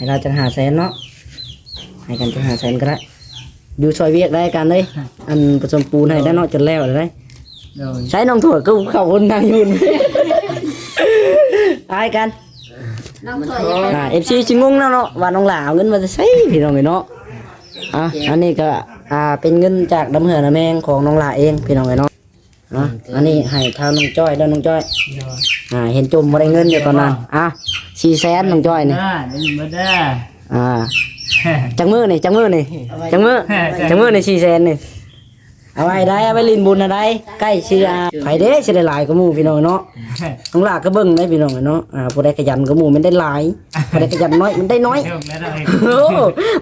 ໃຫ້ລາວຈັກຫ້າແສນເນາະ ໃຫ້ກັນຈັກຫ້າແສນກໍໄດ້ ຢູ່ຊ່ອຍວຽກໄດ້ກັນເດ້ ອັນປະສົມປູນໃຫ້ໄດ້ເນາະ ຈົນແລ້ວໄດ້. ໂດຍ ໃຊ້ນ້ອງຖົ່ວຄືເຂົາຄົນນາງຢູ່ ອ້າຍກັນ ນ້ອງຖົ່ວ ອ່າ ເອັຟຊີຊິງົງແລ້ວເນາະ ວ່ານ້ອງຫຼ້າເອົາເງິນມາແຕ່ໃສ ພີ່ນ້ອງເອີຍເນາະ. ອ່າ ອັນນີ້ກໍ ອ່າ ເປັນເງິນຈາກນ້ຳເຫື່ອນ້ຳແຮງຂອງນ້ອງຫຼ້າເອງ ພີ່ນ້ອງເອີຍເນາະ. ອ່າ ອັນນີ້ໃຫ້ທາງນ້ອງຈ້ອຍເດີ້ ນ້ອງຈ້ອຍ. ໂດຍ ອ່າ ເຫັນຈົ່ມບໍ່ໄດ້ເງິນຢູ່ຕອນນັ້ນ. ອ່າ ສີ່ແສນ ນ້ອງຈ້ອຍນີ້. ເອີ ໄດ້ຍິນບໍ່ເດີ້? ອ່າ ຈັກມື້ນີ້ ຈັກມື້ນີ້ ຈັກມື້ ຈັກມື້ນີ້ ສີ່ແສນນີ້ ເອົາໄວ້ໄດ້ ເອົາໄວ້ຫຼິ້ນບຸນນະໄດ້ ໃກ້ຊິ ອ່າ ໃຜເດ້ຊິໄດ້ຫຼາຍກວ່າໝູ່ ພີ່ນ້ອງເນາະ. ນ້ອງຫຼ້າກໍເບິ່ງໄດ້ ພີ່ນ້ອງເນາະ. ອ່າ ຜູ້ໃດຂະຫຍັນກວ່າໝູ່ແມ່ນໄດ້ຫຼາຍ ຜູ້ໃດຂະຫຍັນໜ້ອຍມັນໄດ້ໜ້ອຍ. ໂອ້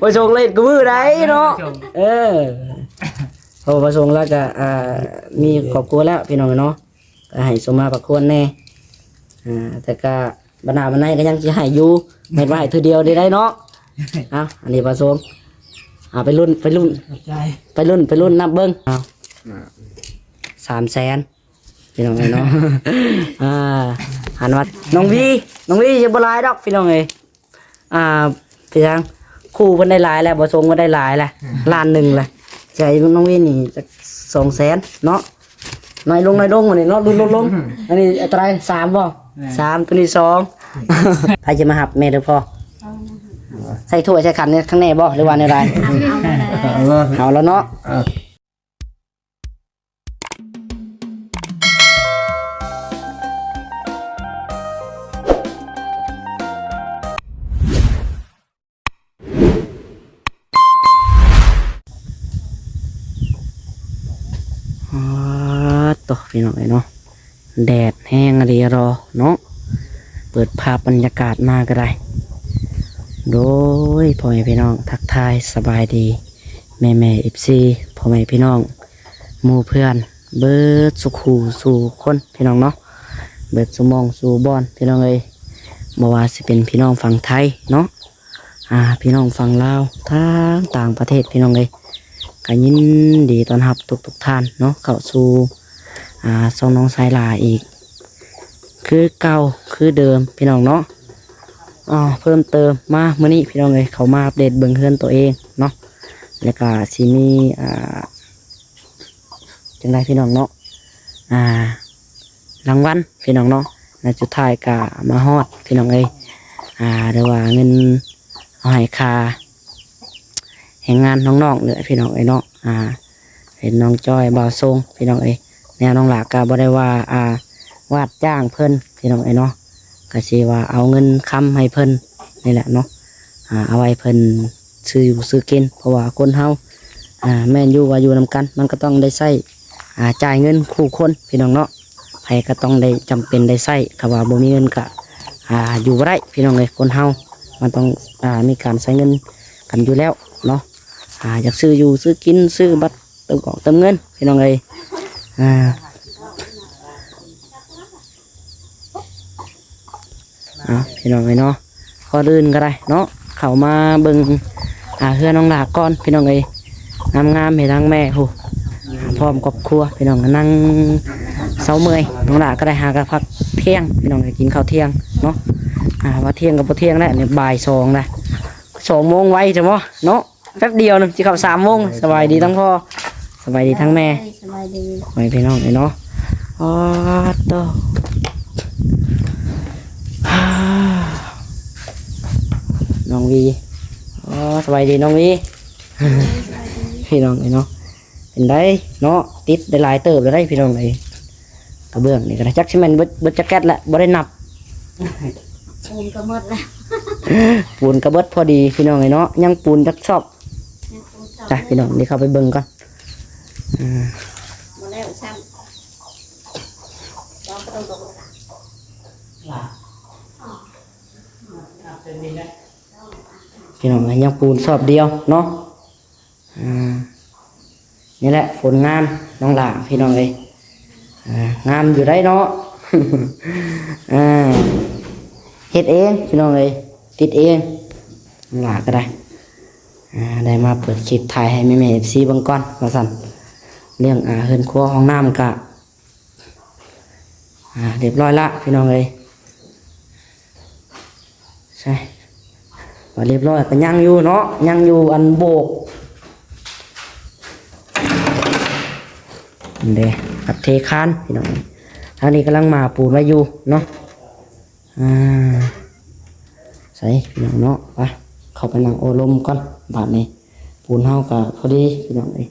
ບໍ່ສົ່ງເລດກວ່າມື້ໃດເນາະ. ເອີ ເພາະວ່າປະສົງລາວກະ ອ່າ ມີຄອບຄົວແລ້ວ ພີ່ນ້ອງເນາະ ກໍໃຫ້ສົມມາພາຄວນແດ່. ອ່າ ແຕ່ກະບັນດາບັນໄດກໍຍັງຊິໃຫ້ຢູ່ ແມ່ນວ່າໃຫ້ເທື່ອດຽວໄດ້ເນາະ. ເອົາ ອັນນີ້ປະສົງ ເອົາໄປລຸ້ນ ໄປລຸ້ນ ຂອບໃຈ ໄປລຸ້ນ ໄປລຸ້ນນັບເບິ່ງ. ເອົາ ສາມແສນ ພີ່ນ້ອງເອີຍເນາະ. ອ່າ ຫັນວ່ານ້ອງວີ ນ້ອງວີຊິບໍ່ຫຼາຍດອກ ພີ່ນ້ອງເອີຍ. ອ່າ ເປັນຫຍັງ ຄູ່ເພິ່ນໄດ້ຫຼາຍແລ້ວ ບໍ່ຊົງເພິ່ນໄດ້ຫຼາຍແລ້ວ ລ້ານໜຶ່ງແລ້ວ. ໃສ່ນ້ອງວິນນີ້ຈັກສອງແສນເນາະ ນ້ອຍລົງ ນ້ອຍລົງ ອັນນີ້ເນາະ ຫຼຸດລົງ ອັນນີ້ເທົ່າໃດ ສາມບໍ່? ແມ່ນ ສາມ ຕົວນີ້ສອງ. ໃຜຊິມາຮັບ ແມ່ຫຼືພໍ່? ໃສ່ຖ້ວຍໃສ່ຂັນນີ້ຂ້າງໃນບໍ່ ຫຼືວ່າແນວໃດ? ເອົາແລ້ວເນາະ. ອາ ໂຕ ພີ່ນ້ອງເອີຍເນາະ ແດດແຮງອີ່ຫຼີເນາະ ເປີດພາບບັນຍາກາດມາກໍໄດ້. ໂດຍ ພໍ່ແມ່ພີ່ນ້ອງ ທັກທາຍສະບາຍດີ ແມ່ໆ ເອັຟຊີ ພໍ່ແມ່ພີ່ນ້ອງ ໝູ່ເພື່ອນເບິດສູ່ຄູ່ສູ່ຄົນ ພີ່ນ້ອງເນາະ ເບິດສູ່ໝ່ອງສູ່ບ່ອນ ພີ່ນ້ອງເອີຍ. ບໍ່ວ່າຊິເປັນພີ່ນ້ອງຝັ່ງໄທເນາະ ອ່າ ພີ່ນ້ອງຝັ່ງລາວ ທັງຕ່າງປະເທດ ພີ່ນ້ອງເອີຍ ກໍຍິນດີຕ້ອນຮັບທຸກໆທ່ານເນາະ ເຂົ້າສູ່ ອ່າ ຊ່ອງນ້ອງສາຍຫຼ້າອີກຄືເກົ່າຄືເດີມ ພີ່ນ້ອງເນາະ. ອ່າ ເພີ່ມເຕີມມາມື້ນີ້ ພີ່ນ້ອງເອີຍ ເຂົ້າມາອັບເດດເບິ່ງເຮືອນຕົວເອງເນາະ ແລ້ວກໍຊິມີ ອ່າ ຈັ່ງໃດ ພີ່ນ້ອງເນາະ ອ່າ ລາງວັນ ພີ່ນ້ອງເນາະ ແລະ ສຸດທ້າຍກໍມາຮອດ ພີ່ນ້ອງເອີຍ ອ່າ ຫຼືວ່າເງິນເອົາໃຫ້ຄ່າແຮງງານນ້ອງໆເດີ ພີ່ນ້ອງເອີຍເນາະ. ອ່າ ເຫັນນ້ອງຈ້ອຍ ບ່າວຊົງ ພີ່ນ້ອງເອີຍ ແນວນ້ອງຫຼ້າກໍບໍ່ໄດ້ວ່າ ອ່າ ວາດຈ້າງເພິ່ນ ພີ່ນ້ອງເອີຍເນາະ ກໍຊິວ່າເອົາເງິນຄຳໃຫ້ເພິ່ນນີ້ແຫຼະເນາະ ອ່າ ເອົາໄວ້ເພິ່ນຊື້ຢູ່ຊື້ກິນ ເພາະວ່າຄົນເຮົາ ອ່າ ແມ່ນຢູ່ວ່າຢູ່ນຳກັນ ມັນກໍຕ້ອງໄດ້ໃຊ້ ອ່າ ຈ່າຍເງິນຄູ່ຄົນ ພີ່ນ້ອງເນາະ ໃຜກໍຕ້ອງໄດ້ຈຳເປັນໄດ້ໃຊ້ ຖ້າວ່າບໍ່ມີເງິນກໍ ອ່າ ຢູ່ບໍ່ໄດ້ ພີ່ນ້ອງເອີຍ. ຄົນເຮົາມັນຕ້ອງ ອ່າ ມີການໃຊ້ເງິນກັນຢູ່ແລ້ວເນາະ ອ່າ ຢາກຊື້ຢູ່ຊື້ກິນ ຊື້ບັດເຕີມກອກເຕີມເງິນ ພີ່ນ້ອງເອີຍ ອ່າ. ເອົາ ພີ່ນ້ອງເອີຍເນາະ ກ່ອນອື່ນກໍໄດ້ເນາະ ເຂົ້າມາເບິ່ງ ອ່າ ເຮືອນນ້ອງຫຼ້າກ່ອນ ພີ່ນ້ອງເອີຍ ງາມໆ ເຮັດທັງແມ່ຜູ້ ພ້ອມຄອບຄົວ ພີ່ນ້ອງ ນັ່ງເຊົາເມື່ອຍ ນ້ອງຫຼ້າກໍໄດ້ຫາກັນພັກທ່ຽງ ພີ່ນ້ອງເອີຍ ກິນເຂົ້າທ່ຽງເນາະ ອ່າ ວ່າທ່ຽງກໍບໍ່ທ່ຽງແລ້ວ ນີ້ບ່າຍສອງແລ້ວ ສອງໂມງໄວແທ້ບໍ່ເນາະ. ແປັບດຽວໜຶ່ງຊິເຂົ້າສາມໂມງ. ສະບາຍດີທັງພໍ່ ສະບາຍດີທັງແມ່ ສະບາຍດີ ພໍ່ແມ່ພີ່ນ້ອງເອີຍເນາະ. ອໍ ໂຕ ນ້ອງວີ ອໍ ສະບາຍດີນ້ອງວີ ພີ່ນ້ອງເອີຍເນາະ. ເປັນໃດເນາະ ຕິດໄດ້ຫຼາຍເຕີບແລ້ວໃດ໋ ພີ່ນ້ອງເອີຍ. ກະເບື້ອງນີ້ກໍໄດ້ ຈັກຊິແມ່ນເບິດ ເບິດຈັກແກັດແລ້ວ ບໍ່ໄດ້ນັບ. ປູນກໍໝົດແລ້ວ ປູນກໍເບິດພໍດີ ພີ່ນ້ອງເອີຍເນາະ. ຍັງປູນຈັກຊອບ ຍັງປູນຊອບ ໄປ ພີ່ນ້ອງ ນີ້ເຂົ້າໄປເບິ່ງກ່ອນ. ອ່າ ບໍ່ແລ້ວຊ້ຳ ຕ້ອງ ກໍຕ້ອງຕົກ ພີ່ນ້ອງເອີຍ ຍັງປູນຊອບດຽວເນາະ. ອ່າ ນີ້ແຫຼະຜົນງານນ້ອງຫຼ້າ ພີ່ນ້ອງເອີຍ. ອ່າ ງາມຢູ່ໃດ໋ເນາະ ອ່າ ເຮັດເອງ ພີ່ນ້ອງເອີຍ ຕິດເອງ ນ້ອງຫຼ້າກໍໄດ້. ອ່າ ໄດ້ມາເປີດຄລິບຖ່າຍໃຫ້ແມ່ໆ ເອັຟຊີ ເບິ່ງກ່ອນວ່າຊັ້ນ. ເລື່ອງ ອ່າ ເຮືອນຄົວຫ້ອງນ້ຳກະ ອ່າ ຮຽບຮ້ອຍລະ ພີ່ນ້ອງເອີຍ. ໃຊ່ ກໍລຽບຮ້ອຍ ກໍຍັງຢູ່ເນາະ ຍັງຢູ່ອັນໂບກ ນີ້ເດ້ ກັບເທຄານພີ່ນ້ອງ. ທາງນີ້ກຳລັງໝາປູນໄວ້ຢູ່ເນາະ. ອ່າ ໃສພີ່ນ້ອງເນາະ ໄປ ເຂົ້າໄປນັ່ງໂອ້ລົມກ່ອນບາດນີ້. ປູນເຮົາກໍພໍດີພີ່ນ້ອງເອີຍ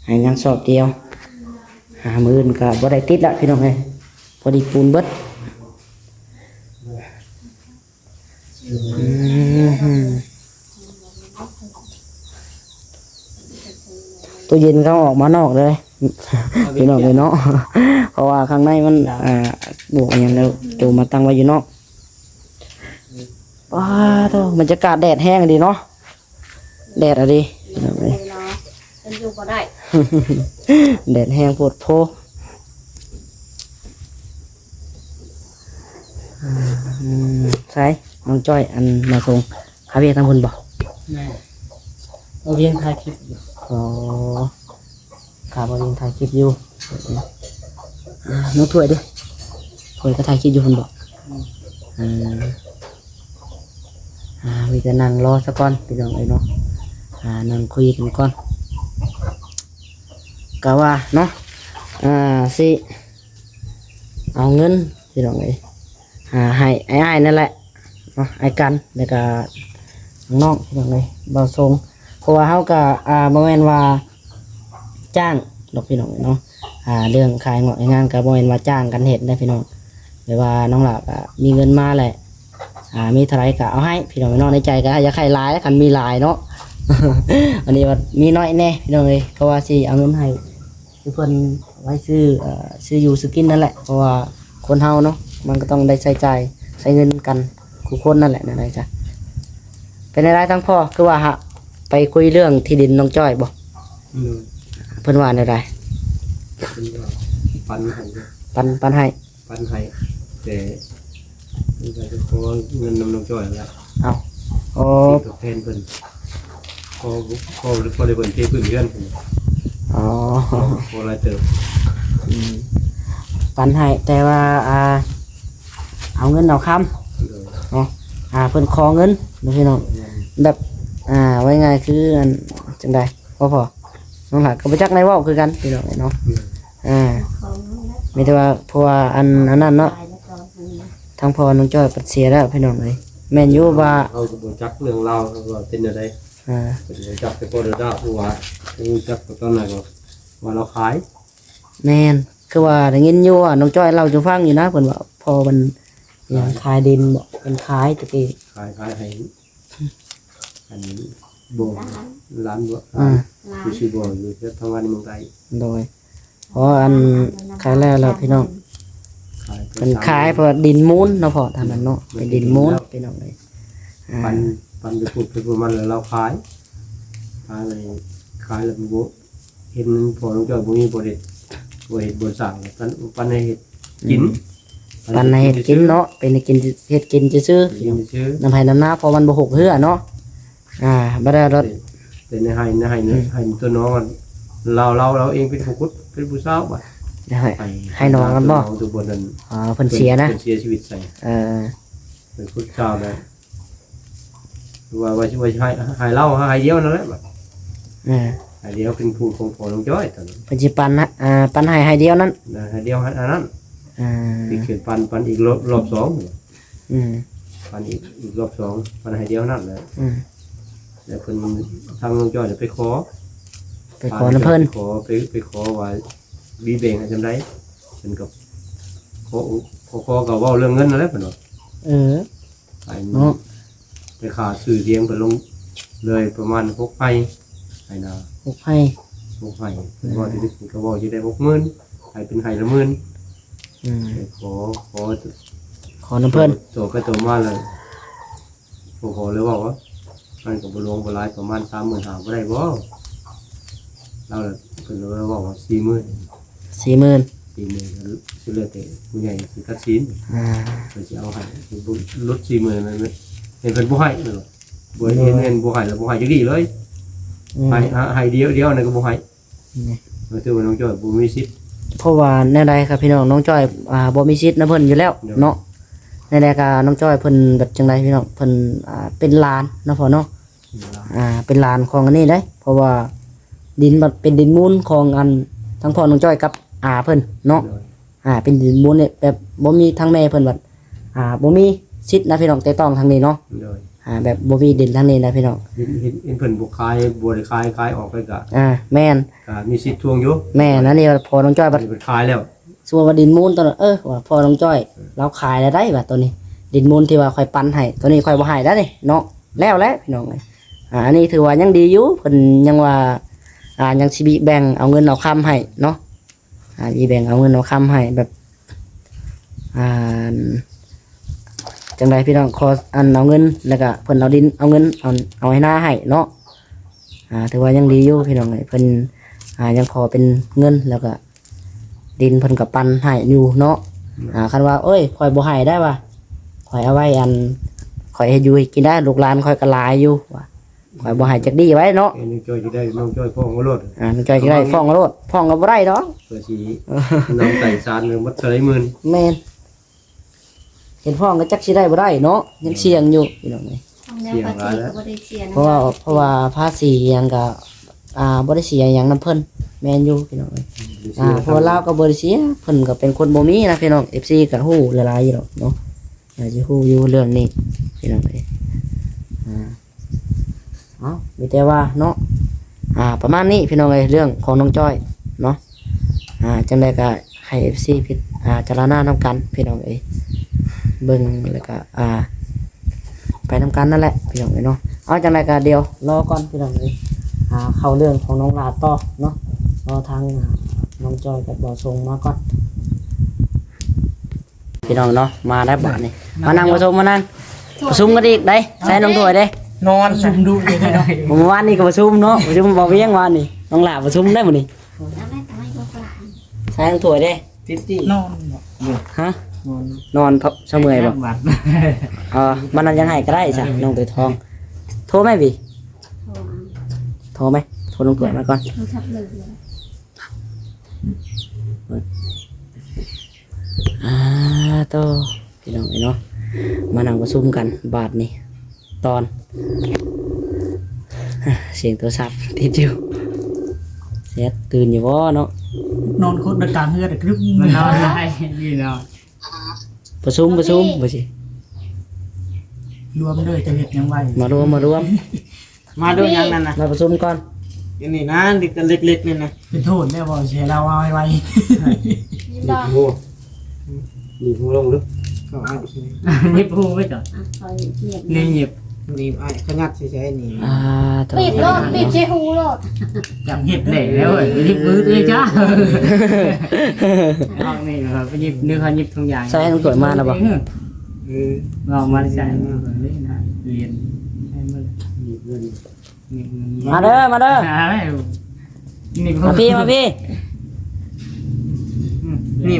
ໃຫ້ຍັງຊອບດຽວ ຫາມື້ອື່ນກໍບໍ່ໄດ້ຕິດລະພີ່ນ້ອງເອີຍ ພໍດີປູນເບິດ. ອືມ ຕູ້ເຢັນກໍເອົາອອກມານອກເລີຍພີ່ນ້ອງເອີຍເນາະ ເພາະວ່າຂ້າງໃນມັນ ອ່າ ບວກຫຍັງແລ້ວ ໂຈມມາຕັ້ງໄວ້ຢູ່ນອກ. ປາໂທ້ ບັນຍາກາດແດດແຮງອີ່ຫຼີເນາະ ແດດອີ່ຫຼີພີ່ນ້ອງເອີຍ ມັນຢູ່ບໍ່ໄດ້ ແດດແຮງໂພດໂພ. ອືມ ໃສ ນ້ອງຈ້ອຍ ອັນ ມາສົ່ງຄາເວຍທາງພຸ້ນບໍ່? ແມ່ນ ເອົາວຽງຖ່າຍຄລິບຢູ່. ອໍ ຄາເວຍຖ່າຍຄລິບຢູ່. ອ່າ ນ້ອງຖ້ວຍເດ້? ຖ້ວຍກໍຖ່າຍຄລິບຢູ່ພຸ້ນບໍ່? ອືມ ເອີ ອ່າ ມີແຕ່ນັ່ງລໍສາກ່ອນພີ່ນ້ອງເອີຍເນາະ ອ່າ ນັ່ງຄຸຍກັນກ່ອນ ກະວ່າເນາະ ອ່າ ຊິເອົາເງິນພີ່ນ້ອງເອີຍ ອ່າ ໃຫ້ອ້າຍໆ ນັ້ນແຫຼະເນາະ ອ້າຍກັນ ແລ້ວກະນ້ອງໆ ພີ່ນ້ອງເອີຍ ບ່າວຊົງ ເພາະວ່າເຮົາກະ ອ່າ ບໍ່ແມ່ນວ່າຈ້າງດອກພີ່ນ້ອງເອີຍເນາະ ອ່າ ເລື່ອງຂາຍງອກຂາຍງານກະບໍ່ແມ່ນວ່າຈ້າງກັນເຮັດເດ້ພີ່ນ້ອງ ແບບວ່ານ້ອງຫຼ້າກະມີເງິນມາແຫຼະ ອ່າ ມີເທົ່າໃດກໍເອົາໃຫ້ພີ່ນ້ອງເນາະ ໃນໃຈກໍຢາກໃຫ້ຫຼາຍ ຄັນມີຫຼາຍເນາະ ອັນນີ້ວ່າມີໜ້ອຍແດ່ພີ່ນ້ອງເອີຍ ເພາະວ່າຊິເອົາເງິນໃຫ້ຄືເພິ່ນໄວ້ຊື້ ເອີ ຊື້ຢູ່ຊື້ກິນນັ້ນແຫຼະ ເພາະວ່າຄົນເຮົາເນາະ ມັນກໍຕ້ອງໄດ້ໃຊ້ຈ່າຍໃຊ້ເງິນກັນ ຄູ່ຄົນນັ້ນແຫຼະ ແນວໃດກະ ເປັນແນວໃດທາງພໍ່ ຄືວ່າຫາ ໄປຄຸຍເລື່ອງທີ່ດິນນ້ອງຈ້ອຍບໍ່? ໂດຍ ເພິ່ນວ່າແນວໃດ? ເພິ່ນວ່າປັນໃຫ້ ປັນ ປັນໃຫ້ ປັນໃຫ້ ແຕ່ເພິ່ນກໍຈະຂໍເງິນນຳນ້ອງຈ້ອຍຫັ້ນແຫຼະ. ເອົ້າ ໂອ້ ສິ່ງຕອບແທນເພິ່ນ ຂໍ ຂໍ ຂໍໄດ້ເພິ່ນເທພື້ນເຮືອນ. ອໍ ຂໍ ຂໍຫຼາຍເຕີບ. ອືມ ປັນໃຫ້ ແຕ່ວ່າ ອ່າ ເອົາເງິນເອົາຄຳ ໂດຍ ເນາະ ອ່າ ເພິ່ນຂໍເງິນເນາະພີ່ນ້ອງ ແມ່ນ ແບບ ອ່າ ເວົ້າງ່າຍໆ ຄື ອັນ ຈັ່ງໃດ ພໍ່ ພໍ່ ນ້ອງຫຼ້າກໍບໍ່ຈັກແນວເວົ້າຄືກັນພີ່ນ້ອງເອີຍເນາະ. ອືມ ອ່າ ມີແຕ່ວ່າ ເພາະວ່າ ອັນ ອັນນັ້ນເນາະ ທາງພໍ່ນ້ອງຈ້ອຍເພິ່ນເສຍແລ້ວພີ່ນ້ອງເອີຍ. ແມ່ນຢູ່ວ່າ ເຮົາກໍບໍ່ຈັກເລື່ອງລາວວ່າເປັນແນວໃດ. ອ່າ ເພິ່ນຮູ້ຈັກແຕ່ພໍ່ດາດາ ເພາະວ່າຮູ້ຈັກກໍຕອນນັ້ນກໍວ່າລາວຂາຍ. ແມ່ນ ຄືວ່າໄດ້ຍິນຢູ່ວ່ານ້ອງຈ້ອຍເລົ່າສູ່ຟັງຢູ່ນະ ເພິ່ນວ່າພໍ່ເພິ່ນຫຍັງ ຂາຍ ຂາຍດິນບໍ ເພິ່ນຂາຍແຕ່ກີ້ ຂາຍ ຂາຍໃຫ້ ອັນບໍ່ ຫຼານ ຫຼານບໍ່ ອ່າ ຫຼານ ຢູ່ຊິບໍ່ ຢູ່ທາງບ້ານເມືອງໃຕ້. ໂດຍ ເພາະອັນຂາຍແລ້ວແລ້ວພີ່ນ້ອງ ຂາຍ ເພິ່ນຂາຍ ເພາະວ່າດິນມູນເນາະພໍ່ ທາງນັ້ນເນາະ ເປັນດິນມູນພີ່ນ້ອງເອີຍ. ອ່າ ປັນ ປັນໄປພຸ້ນໄປພຸ້ນມາແລ້ວລາວຂາຍ ຂາຍ ຂາຍແລ້ວບໍ່ ເຫັນພໍ່ນ້ອງຈ້ອຍບໍ່ມີບໍ່ເຮັດ ບໍ່ເຮັດບໍ່ສ້າງ ປັນ ປັນໃຫ້ເຮັດກິນ. ອືມ ປັນໃຫ້ເຮັດກິນເນາະ ເປັນໃຫ້ກິນ ເຮັດກິນຊື່ໆ ເຮັດກິນຊື່ໆ ນຳໄຮ່ນຳນາ ເພາະມັນບໍ່ຮົກເຮືອເນາະ. ອ່າ ບໍ່ໄດ້ລົດ ເປັນໃຫ້ ໃຫ້ ໃຫ້ ໃຫ້ຕົວນ້ອງ ລາວ ລາວ ລາວເອງເປັນຜູ້ຂຸດ ເປັນຜູ້ຊາວບາດ ໃຫ້ ໃຫ້ນ້ອງກັນບໍ? ຕົວນ້ອງຕົວບົນນັ້ນ ອໍ ເພິ່ນເສຍນະ ເພິ່ນເສຍຊີວິດໃສ່ ເອີ ເປັນຜູ້ຊາວນະ. ວ່າ ວ່າ ວ່າຊິໃຫ້ ໃຫ້ລາວໃຫ້ດຽວນັ້ນແຫຼະ ເອີ ໃຫ້ດຽວເປັນຜູ້ຂອງພໍ່ນ້ອງຈ້ອຍຕອນນັ້ນ ເພິ່ນຊິປັນ ອ່າ ປັນໃຫ້ໃຫ້ດຽວນັ້ນ ໃຫ້ດຽວໃຫ້ອັນນັ້ນ ອ່າ ຊິຂຶ້ນປັນ ປັນອີກລອບ ລອບສອງ. ອືມ ປັນອີກ ອີກລອບສອງ ປັນໃຫ້ດຽວນັ້ນແຫຼະ. ອືມ ແລ້ວເພິ່ນ ທາງນ້ອງຈ້ອຍໄປຂໍ ໄປຂໍນຳເພິ່ນ ໄປຂໍ ໄປ ໄປຂໍວ່າມີແບ່ງໃຫ້ສ່ຳໃດ ເພິ່ນກໍຂໍ ຂໍ ຂໍກໍເວົ້າເລື່ອງເງິນນັ້ນແຫຼະເພິ່ນວ່າ ເອີ ໄປ ເນາະ ໄປຄ່າຊື້ທຽງໄປລົງເລີຍປະມານຫົກໄຮ່ ໄຮ່ນາ ຫົກໄຮ່ ຫົກໄຮ່ ເພິ່ນວ່າ ເອີ ທີ່ໄດ້ ກໍເວົ້າຊິໄດ້ຫົກໝື່ນ ໃຫ້ເປັນໄຮ່ລະໝື່ນ. ອືມ ໄປຂໍ ຂໍ ຂໍນຳເພິ່ນ ໂຕໄປໂຕມາແລ້ວ ພໍ່ ພໍ່ເລີຍເວົ້າວ່າ ມັນກໍບໍ່ຫຼວງບໍ່ຫຼາຍ ປະມານສາມໝື່ນຫ້າ ບໍ່ໄດ້ບໍ່? ລາວລະ ເພິ່ນເລີຍເວົ້າວ່າສີ່ໝື່ນ ສີ່ໝື່ນ ສີ່ໝື່ນ ສຸດແລ້ວແຕ່ຜູ້ໃຫຍ່ຊິຕັດສິນ ອ່າ ເພິ່ນຊິເອົາໃຫ້ ຫຼຸດສີ່ໝື່ນ ເຫັນເພິ່ນບໍ່ໃຫ້ ບໍ່ເຫັນ ເຫັນບໍ່ໃຫ້ແລ້ວບໍ່ໃຫ້ຈັກດີ້ເລີຍ. ອືມ ໃຫ້ ໃຫ້ດຽວ ດຽວນັ້ນກໍບໍ່ໃຫ້ ນີ້ ກໍຖືວ່ານ້ອງຈ້ອຍບໍ່ມີສິດ ເພາະວ່າແນວໃດຄັບພີ່ນ້ອງ ນ້ອງຈ້ອຍ ອ່າ ບໍ່ມີສິດນຳເພິ່ນຢູ່ແລ້ວເນາະ. ແລ້ວກະນ້ອງຈ້ອຍເພິ່ນແບບຈັ່ງໃດພີ່ນ້ອງ ເພິ່ນ ອ່າ ເປັນຫຼານເນາະພໍ່ເນາະ ເປັນຫຼານ ອ່າ ເປັນຫຼານຂອງອັນນີ້ເດ້ ເພາະວ່າດິນມັນເປັນດິນມູນຂອງອັນທັງພໍ່ນ້ອງຈ້ອຍກັບອາເພິ່ນເນາະ ໂດຍ ອ່າ ເປັນດິນມູນນີ້ແບບບໍ່ມີ ທາງແມ່ເພິ່ນບັດ ອ່າ ບໍ່ມີສິດນະພີ່ນ້ອງ ແຕະຕ້ອງທາງນີ້ເນາະ ໂດຍ ອ່າ ແບບບໍ່ມີດິນທາງນີ້ນະພີ່ນ້ອງ ເຫັນ ເຫັນ ເຫັນເພິ່ນບໍ່ຂາຍ ບໍ່ໄດ້ຂາຍ ຂາຍອອກໄປກະ ອ່າ ແມ່ນ ກະມີສິດທວງຢູ່ ແມ່ນ ອັນນີ້ພໍ່ນ້ອງຈ້ອຍບັດ ເພິ່ນຂາຍແລ້ວ ສົມມຸດວ່າດິນມູນໂຕນັ້ນ ເອີ ວ່າພໍ່ນ້ອງຈ້ອຍລາວຂາຍແລ້ວໄດ໋ວ່າ ໂຕນີ້ ດິນມູນທີ່ວ່າຂ້ອຍປັນໃຫ້ ໂຕນີ້ຂ້ອຍບໍ່ໃຫ້ແລ້ວນີ້ເນາະ ແລ້ວແຫຼະພີ່ນ້ອງເອີຍ ອ່າ ອັນນີ້ຖືວ່າຍັງດີຢູ່ ເພິ່ນຍັງວ່າ ອ່າ ຍັງຊິແບ່ງເອົາເງິນເອົາຄຳໃຫ້ເນາະ ອ່າ ຊິແບ່ງເອົາເງິນເອົາຄຳໃຫ້ແບບ ອ່າ ຈັ່ງໃດພີ່ນ້ອງ ຂໍອັນເອົາເງິນ ແລ້ວກະເພິ່ນເອົາດິນ ເອົາເງິນ ເອົາ ເອົາໄຮ່ນາໃຫ້ເນາະ ອ່າ ຖືວ່າຍັງດີຢູ່ພີ່ນ້ອງເອີຍ ເພິ່ນ ອ່າ ຍັງຂໍເປັນເງິນ ແລ້ວກະ ດິນເພິ່ນກໍປັນໃຫ້ຢູ່ເນາະ ອືມ ອ່າ ຄັນວ່າ ໂອ້ຍ ຂ້ອຍບໍ່ໃຫ້ໄດ້ວ່າ ຂ້ອຍເອົາໄວ້ອັນ ຂ້ອຍເຮັດຢູ່ເຮັດກິນໄດ້ ລູກຫຼານຂ້ອຍກໍຫຼາຍຢູ່ວ່າ ຂ້ອຍບໍ່ໃຫ້ຈັກດີ້ໄວ້ເນາະ ເອີ ນ້ອງຈ້ອຍຊິໄດ້ ນ້ອງຈ້ອຍຟ້ອງເອົາໂລດ ອ່າ ນ້ອງຈ້ອຍຊິໄດ້ຟ້ອງເອົາໂລດ ຟ້ອງກໍບໍ່ໄດ້ດອກ ເພື່ອຊິນຳໄຕ່ສານໝົດເທົ່າໃດໝື່ນ ແມ່ນ ເຫັນຟ້ອງກໍຈັກຊິໄດ້ບໍ່ໄດ້ເນາະ ຍັງສ່ຽງຢູ່ພີ່ນ້ອງເອີຍ ເອົາແນວປະເທດກໍບໍ່ໄດ້ເສຍນະ ເພາະວ່າ ເພາະວ່າພາສີຫຍັງກໍ ອ່າ ບໍ່ໄດ້ເສຍຫຍັງນຳເພິ່ນ ແມ່ນຢູ່ພີ່ນ້ອງເອີຍ ອ່າ ເພາະວ່າລາວກໍບໍ່ໄດ້ເສຍ ເພິ່ນກໍເປັນຄົນບໍ່ມີນະພີ່ນ້ອງ ເອັຟຊີກໍຮູ້ຫຼາຍໆຢູ່ດອກເນາະ ອາດຊິຮູ້ຢູ່ເລື່ອງນີ້ພີ່ນ້ອງເອີຍ ອ່າ ເອົ້າ ມີແຕ່ວ່າເນາະ ອ່າ ປະມານນີ້ພີ່ນ້ອງເອີຍ ເລື່ອງຂອງນ້ອງຈ້ອຍເນາະ ອ່າ ຈັ່ງໃດກໍໃຫ້ເອັຟຊີພິຈາລະນານຳກັນພີ່ນ້ອງເອີຍ ເບິ່ງແລ້ວກໍ ອ່າ ໄປນຳກັນນັ້ນແຫຼະພີ່ນ້ອງເອີຍເນາະ ເອົາ ຈັ່ງໃດກໍດຽວລໍກ່ອນພີ່ນ້ອງເອີຍ ອ່າ ເຂົ້າເລື່ອງຂອງນ້ອງຫຼ້າຕໍ່ເນາະ ລໍທາງ ອ່າ ນ້ອງຈ້ອຍກັບບ່າວຊົງມາກ່ອນ ພີ່ນ້ອງເນາະ ມາແລ້ວບາດນີ້ ມານັ່ງປະຊຸມ ມານັ່ງປະຊຸມກັນອີກໄດ໋ ໃຊ້ນ້ອງຖ້ວຍເດ້ ນອນປະຊຸມດຸຢູ່ເນາະ ມື້ວານນີ້ກໍປະຊຸມເນາະ ປະຊຸມບໍ່ວຽງວານນີ້ ນ້ອງຫຼ້າປະຊຸມໄດ້ມື້ນີ້ ໃຊ້ນ້ອງຖ້ວຍເດ້ ຕິດຕິ ນອນບໍ່ ຮະ ນອນ ນອນເສາເມື່ອຍບໍ່ ບາດ ເອີ ມັນນັ້ນຍັງໃຫ້ກໍໄດ້ຊະ ນ້ອງໂຕທອງ ໂທແມ່ພີ່ ໂທແມ່ ໂທນ້ອງຖ້ວຍມາກ່ອນ ໂທສັບເລີຍ ອ່າ ໂຕ ພີ່ນ້ອງເອີຍເນາະ ມານັ່ງປະຊຸມກັນບາດນີ້ ຕອນ ສຽງໂທລະສັບຕິດຢູ່ ແຊດຕື່ນຢູ່ບໍ່ເນາະ ນອນຄົດໃນກາງເຮືອນ ກຶບ ມັນນອນໄດ້ຢູ່ເນາະ ປະຊຸມ ປະຊຸມ ບໍ່ຊິ ລວມເດີ ຈະເຮັດຫຍັງໄວ ມາລວມ ມາລວມ ມາດູຫຍັງນັ້ນນະ ມາປະຊຸມກ່ອນ ອັນນີ້ນະ ເລັກໆນີ້ນະ ເປັນໂທດແລ້ວບໍ່ ຊິໃຫ້ລາວເອົາໄວໆ ນີ້ບໍ່ ນີ້ບໍ່ ນີ້ບໍ່ລົງເດີ ກໍເອົາຊິ ນີ້ບໍ່ໄວ້ກ່ອນ ອ່ະ ຂ້ອຍຫຍິບ ນີ້ຫຍິບ ນີ້ອ້າຍຂະຫຍັດໃສ່ໆນີ້ ອ່າ ໂທ້ ບີບໂລດ ບີບໃສ່ຫູໂລດ ຈຳເຮັດໄດ້ແລ້ວເອີຍ ຫຍິບມືຕົວເອງຈ້າ ອອກນີ້ກໍໄປຫຍິບ ນຶກວ່າຫຍິບຖົງຢາງ ໃສ່ໃຫ້ນ້ອງຖ້ວຍມາແລ້ວບໍ່ ເອີ ເອີ ອອກມາໃສ່ ເອີ ນີ້ນະ ລຽນໃຫ້ໝົດ ມາເດີ ມາເດີ ອ່າ ນີ້ ມາພີ້ ມາພີ້ ນີ້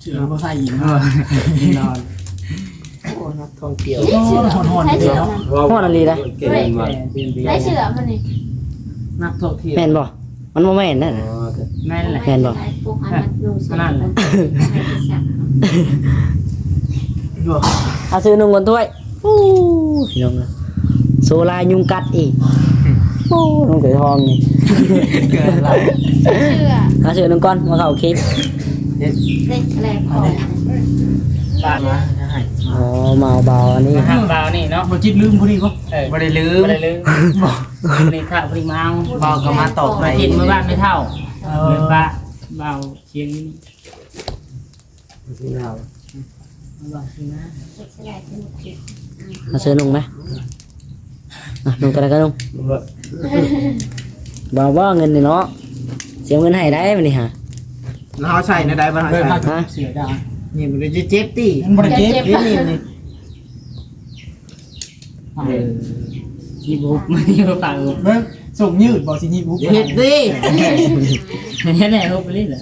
ເສື້ອບໍ່ໃສ່ອີກ ເອີ ນອນ ໂອ້ ນັກທ່ອງທ່ຽວ ຮ້ອນ ຮ້ອນ ຮ້ອນອີ່ຫຼີເດ້ ໃສ່ເສື້ອມັນນີ້ ນັກທ່ອງທ່ຽວ ແມ່ນບໍ່? ມັນບໍ່ແມ່ນນັ້ນນະ ອໍ ແມ່ນແຫຼະ ແມ່ນບໍ່? ອັນນັ້ນແຫຼະ ເອົາເສື້ອນຸ່ງກ່ອນຖ້ວຍ ໂອ້ ພີ່ນ້ອງເອີຍ ໂຊລາຍຍຸງກັດອີກ ໂອ້ ນ້ອງເສືອທອງນີ້ ເສື້ອ ຫາເສື້ອໜຶ່ງກ່ອນ ມາເຂົ້າຄລິບ ເຮັດ ເລັກແລກຂອງ ບາດມາໃຫ້ ອໍ ມາເອົາບ່າວອັນນີ້ ມາຫາບ່າວນີ້ເນາະ ບໍ່ຈິດລືມຜູ້ນີ້ບໍ່? ເອີ ບໍ່ໄດ້ລືມ ບໍ່ໄດ້ລືມ ນີ້ພະຜູ້ນີ້ມາເອົາ ບ່າວກໍມາຕອບໃໝ່ ກິນມື້ບ້ານແມ່ເຖົ້າ ເອີ ບ້ານ ບ່າວຄຽງຢູ່ນີ້ ມາເສື້ອນຸ່ງໄໝ? ອ່ະ ນຸ່ງຕົວໃດກໍນຸ່ງ ນຸ່ງໂລດ ບໍ່ ບໍ່ເງິນນີ້ເນາະ ຊິເອົາເງິນໃຫ້ໄດ໋ມື້ນີ້ຫາ ແລ້ວເຮົາໃສ່ແນວໃດ ບໍ່ເຮົາໃສ່ ຮະ ເສື້ອດາວ ນີ້ມັນຈະເຈັບຕິ ມັນບໍ່ໄດ້ເຈັບ ເຈັບນີ້ ນີ້ ເອີ ຮີບຫຸບ ຮີບປາກຫຸບ ເບິ່ງ ສົ່ງຍືດບໍ່ ຊິຮີບຫຸບ ເຮັດຕິ ເຮັດແຫຼະ ຫຸບອີ່ຫຼີແຫຼະ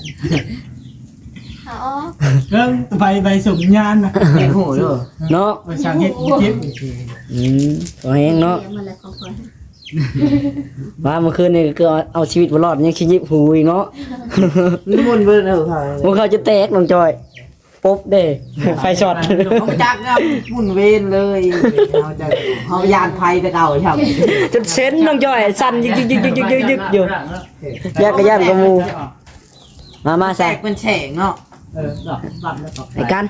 ເອົາອອກ ເບິ່ງ ໃບ ໃບສົ່ງຍານນະ ເຮັດຫູເດີ ເນາະ ໄປສັ່ງເຮັດເຈັບ ອືມ ພໍແຮງເນາະ ວ່າເມື່ອຄືນນີ້ກໍເກືອບເອົາຊີວິດບໍ່ລອດ ຍັງຊິຫຍິບຫູອີກເນາະ ມັນມ່ວນເບີດເນາະ ຫົວເຂົ່າຈະແຕກ ນ້ອງຈ້ອຍ. ປົບເດ້ ໄຟຊັອດ ເຮົາຈັກນຳໝູນເວນເລີຍ ເຮົາຈັກ ເຮົາຢ້ານໄຟແຕ່ເກົ່າຊ້ຳ ຈົນເຊັນນ້ອງຈ້ອຍສັ່ນຍຶກໆໆໆໆຢູ່ ຢ້ານກໍຢ້ານກວ່າໝູ່ ມາ ມາ ແຊກເປັນແສງເນາະ ເອີ ດອກບັບແລ້ວກໍ ໄອ້ກັນ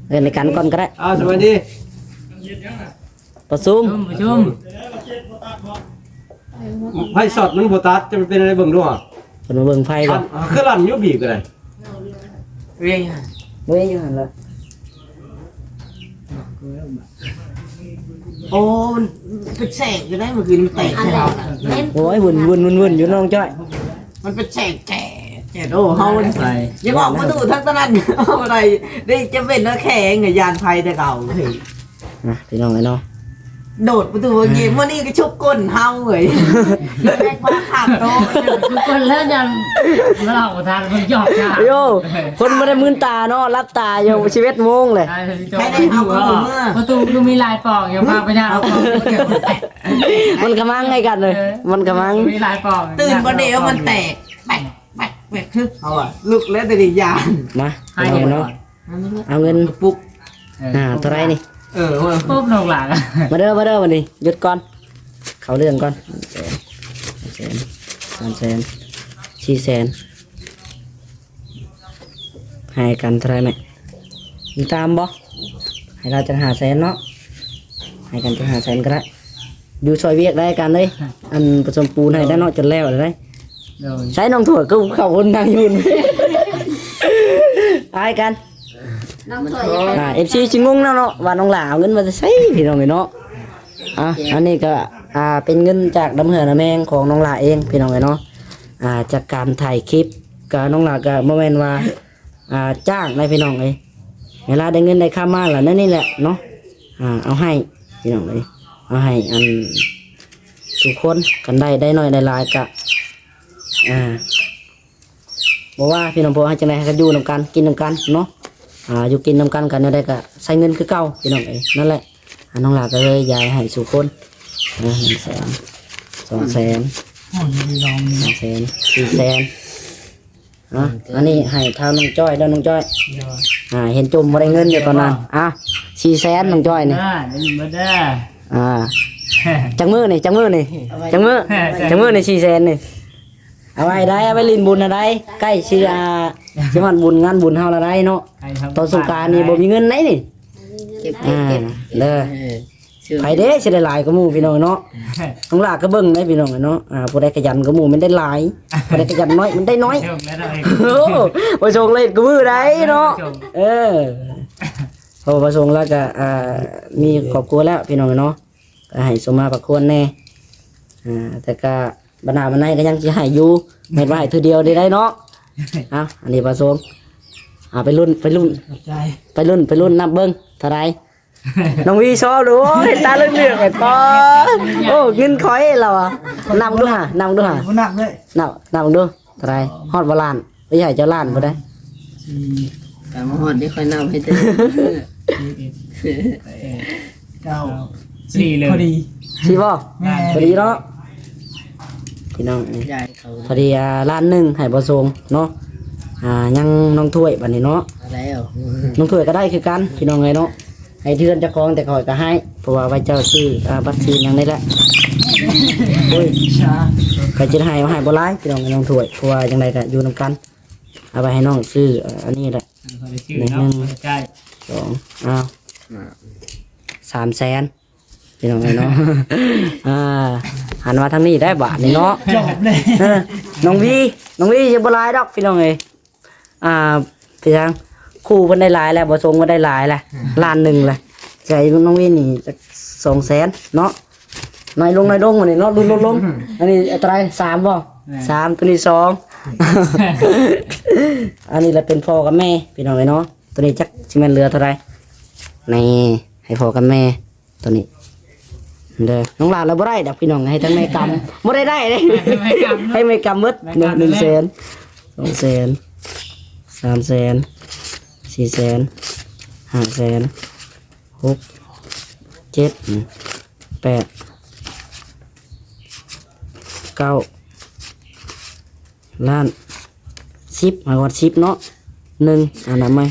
ເອີ້ນໄອ້ກັນກ່ອນກໍໄດ້ ອ້າວ ສະບາຍດີ ປະຊຸມ ປະຊຸມ ປະຊຸມ ໄຟຊັອດມັນບໍ່ຕັດ ຈະເປັນອະໄລເບິ່ງດູຫາ ເພິ່ນມາເບິ່ງໄຟບໍ່ ຄັນ ຄືລັນຢູ່ບີບກໍໄດ້ ເວີຍ ເວີຍຢູ່ຫັ້ນລະ ໂອ້ ມັນເປັນແສງຢູ່ໄດ໋ ເມື່ອຄືນມັນແຕກໃສ່ເຮົາ ໂອ້ຍ ວຸ່ນໆໆໆຢູ່ນ້ອງຈ້ອຍ ມັນເປັນແສງແຈດແຈດ ໂອ້ ເຮົາ ໄປ ຢ່າບອກປະຕູທັງຕະນັ້ນ ເຮົາໄດ້ ໄດ້ຈະເປັນແຂງ ຢ້ານໄຟແຕ່ເກົ່າ ນະ ພີ່ນ້ອງເອີຍເນາະ ໂດດປະຕູເບິ່ງເຢັນ ມື້ນີ້ກໍຊຸກກົ້ນເຮົາເວີຍ ແມ່ນວ່າຂ້າມໂຕະ ຊຸກກົ້ນແລ້ວຍັງເລົ່າບໍ່ທັນ ມັນຫຍອກຍາກ ໂຍ ຄົນບໍ່ໄດ້ມືນຕາເນາະ ຫຼັບຕາຢູ່ສິບເອັດໂມງເລີຍ ໃຜໄດ້ເອົາປະຕູເມືອ ປະຕູຄືມີຫຼາຍປ່ອງ ຢ່າພາໄປຍ່າງເອົາປ່ອງ ມັນຂະມັງໃຫ້ກັນເລີຍ ເອີ ມັນຂະມັງ ມີຫຼາຍປ່ອງ ຕື່ນບໍ່ເດວມັນແຕກ ແປກ ແປກ ແປກ ຄືເຮົາອະ ລຸກແລ້ວແຕ່ໄດ້ຢ້ານ ມາ ໃຫ້ເນາະ ເອົາເງິນປຸກ ເອີ ອ່າ ເທົ່າໃດນີ້ ເອີ ປຸກນ້ອງຫຼ້າ ມາເດີ ມາເດີ ບັດນີ້ ຢຸດກ່ອນ ເຂົ້າເລື່ອງກ່ອນ ສອງແສນ ສາມແສນ ສີ່ແສນ ໃຫ້ກັນເທົ່າໃດແມ່ ມີຕາມບໍ່ ໃຫ້ລາວຈັກຫ້າແສນເນາະ ໃຫ້ກັນຈັກຫ້າແສນກໍໄດ້ ຢູ່ຊ່ອຍວຽກໄດ້ກັນເດ້ ອັນປະສົມປູນໃຫ້ໄດ້ເນາະ ຈົນແລ້ວໄດ້ ໂດຍ ໃຊ້ນ້ອງຖ້ວຍຄືເຂົາຄົນນັ່ງຢູ່ ອ້າຍກັນ ນ້ອງຖ້ວຍ ອ່າ ເອັຟຊີຊິງົງນຳເນາະ ວ່ານ້ອງຫຼ້າເອົາເງິນມາແຕ່ໃສ ພີ່ນ້ອງເອີຍເນາະ ອ່າ ອັນນີ້ກໍ ອ່າ ເປັນເງິນຈາກນ້ຳເຫື່ອນ້ຳແຮງຂອງນ້ອງຫຼ້າເອງ ພີ່ນ້ອງເອີຍເນາະ ອ່າ ຈາກການຖ່າຍຄລິບ ກໍນ້ອງຫຼ້າກໍບໍ່ແມ່ນວ່າ ອ່າ ຈ້າງໄດ໋ ພີ່ນ້ອງເອີຍ ເວລາໄດ້ເງິນໄດ້ຄຳມາລະ ແນວນີ້ແຫຼະເນາະ ອ່າ ເອົາໃຫ້ ພີ່ນ້ອງເອີຍ ເອົາໃຫ້ອັນສູ່ຄົນ ຄັນໄດ້ ໄດ້ໜ້ອຍໄດ້ຫຼາຍກະ ອ່າ ບໍ່ວ່າ ພີ່ນ້ອງ ເພາະວ່າເຮັດຈັ່ງໃດເຮົາກໍຢູ່ນຳກັນ ກິນນຳກັນເນາະ ອ່າ ຢູ່ກິນນຳກັນ ກໍແນວໃດກໍໃຊ້ເງິນຄືເກົ່າ ພີ່ນ້ອງເອີຍ ນັ້ນແຫຼະ ອ່າ ນ້ອງຫຼ້າກໍເລີຍຢາຍໃຫ້ສູ່ຄົນ ອ່າ ໜຶ່ງແສນ ສອງແສນ ສາມແສນ ສີ່ແສນ ອ່ະ ອັນນີ້ໃຫ້ທາງນ້ອງຈ້ອຍເດີ ນ້ອງຈ້ອຍ ອ່າ ເຫັນຈົ່ມບໍ່ໄດ້ເງິນຢູ່ຕອນນັ້ນ ອ່ະ ສີ່ແສນ ນ້ອງຈ້ອຍນີ້ ອ່າ ໄດ້ຍິນບໍ່ເດີ ອ່າ ຈັກມື້ນີ້ ຈັກມື້ນີ້ ຈັກມື້ ຈັກມື້ນີ້ ສີ່ແສນນີ້ ເອົາໄວ້ໄດ໋ ເອົາໄວ້ຫຼິ້ນບຸນນະໄດ໋ ໃກ້ຊິ ອ່າ ຊິຮອດບຸນ ງານບຸນເຮົາລະໄດ໋ເນາະ ໃກ້ຮອດ ຕອນສົງການນີ້ບໍ່ມີເງິນໄດ໋ນີ້ ເກັບ ອ່າ ເກັບ ເດີ ເອີ ໃຜເດ້ຊິໄດ້ຫຼາຍກວ່າໝູ່ ພີ່ນ້ອງເນາະ ນ້ອງຫຼ້າກໍເບິ່ງໄດ໋ ພີ່ນ້ອງເນາະ ອ່າ ຜູ້ໃດຂະຫຍັນກວ່າໝູ່ແມ່ນໄດ້ຫຼາຍ ຜູ້ໃດຂະຫຍັນໜ້ອຍມັນໄດ້ໜ້ອຍ ໂອ້ ບໍ່ສົ່ງເລດກວ່າມື້ໃດ໋ເນາະ ເອີ ເພາະວ່າບໍ່ສົ່ງແລ້ວກໍ ອ່າ ມີຄອບຄົວແລ້ວ ພີ່ນ້ອງເນາະ ກໍໃຫ້ສົມມາພາຄວນແດ່ ອ່າ ແຕ່ກໍບັນດາບັນໄດກໍຍັງຊິໃຫ້ຢູ່ ແມ່ນວ່າໃຫ້ເທື່ອດຽວໄດ້ເນາະ ເອົາ ອັນນີ້ປະສົງ ເອົາ ໄປລຸ້ນ ໄປລຸ້ນ ຂອບໃຈ ໄປລຸ້ນ ໄປລຸ້ນ ນັບເບິ່ງເທົ່າໃດ ນ້ອງວີຊອບ ໂອ້ຍ ຕາເຫຼືອກໆ ໄອ້ປອ ໂອ້ ເງິນຂ້ອຍລາວອະ ນັບເບິ່ງດູຫາ ນັບເບິ່ງດູຫາ ບໍ່ນັບເລີຍ ນັບ ນັບເບິ່ງດູ ເທົ່າໃດ ຮອດບໍ່ລ້ານ ໄປໃຫ້ເຈົ້າລ້ານບໍ່ໄດ້ ສີ່ ຕາມມາຮອດນີ້ຂ້ອຍນັບໃຫ້ເຕີ ເກົ້າ ສີ່ເລີຍ ພໍດີ ສີ່ບໍ່ ແມ່ນ ພໍດີເນາະ ພີ່ນ້ອງ ຍາຍເຂົາ ພໍດີ ອ່າ ລ້ານໜຶ່ງໃຫ້ບໍ່ສົ່ງເນາະ ອ່າ ຍັງນ້ອງຖ້ວຍບັດນີ້ເນາະ ເອົາແລ້ວ ນ້ອງຖ້ວຍກໍໄດ້ຄືກັນ ພີ່ນ້ອງເອີຍເນາະ ໃຫ້ເຮືອນເຈົ້າຂອງ ແຕ່ຂ້ອຍກໍໃຫ້ ເພາະວ່າໄວ້ເຈົ້າຊື້ ອ່າ ບັດຊື້ຫຍັງນີ້ແຫຼະ ໂອ້ຍ ຂ້ອຍຈະໃຫ້ ເອົາໃຫ້ບໍ່ຫຼາຍ ພີ່ນ້ອງ ນ້ອງຖ້ວຍ ເພາະວ່າຈັ່ງໃດກໍຢູ່ນຳກັນ ເອົາໄວ້ໃຫ້ນ້ອງຊື້ ເອີ ອັນນີ້ແຫຼະ ເອີ ຂ້ອຍໄດ້ຊື້ເນາະ ໜຶ່ງ ຂ້ອຍໄດ້ຈ່າຍ ສອງ ອ້າວ ສາມແສນ ພີ່ນ້ອງເອີຍເນາະ ອ່າ ຫັນມາທາງນີ້ໄດ້ບາດນີ້ເນາະ ຈອບເລີຍ ເອີ ນ້ອງວີ ນ້ອງວີຊິບໍ່ຫຼາຍດອກ ພີ່ນ້ອງເອີຍ ອ່າ ເປັນຫຍັງ ຄູ່ເພິ່ນໄດ້ຫຼາຍແລ້ວ ບໍ່ສົ່ງເພິ່ນໄດ້ຫຼາຍແລ້ວ ລ້ານໜຶ່ງແລ້ວ ໃຫ້ນ້ອງວີນີ້ຈັກສອງແສນເນາະ ນ້ອຍລົງ ນ້ອຍລົງ ອັນນີ້ເນາະ ຫຼຸດລົງ ອັນນີ້ເທົ່າໃດ ສາມບໍ່ ແມ່ນ ສາມ ຕົວນີ້ສອງ ອັນນີ້ລະເປັນພໍ່ກັບແມ່ ພີ່ນ້ອງເອີຍເນາະ ຕົວນີ້ຈັກຊິແມ່ນເຫຼືອເທົ່າໃດ ນີ້ ໃຫ້ພໍ່ກັບແມ່ ຕົວນີ້ເດີ ນ້ອງຫຼ້າລະບໍ່ໄດ້ດອກ ພີ່ນ້ອງ ໃຫ້ທັງແມ່ກຳ ບໍ່ໄດ້ໄດ້ເດ້ ໃຫ້ແມ່ກຳໝົດ ແມ່ກຳ ໜຶ່ງແສນ ສອງແສນ ສາມແສນ ສີ່ແສນ ຫ້າແສນ ຫົກ ເຈັດ ແປດ ເກົ້າ ລ້ານ ສິບ ມາຮອດສິບເນາະ ໜຶ່ງ ອ່າ ນັບໃໝ່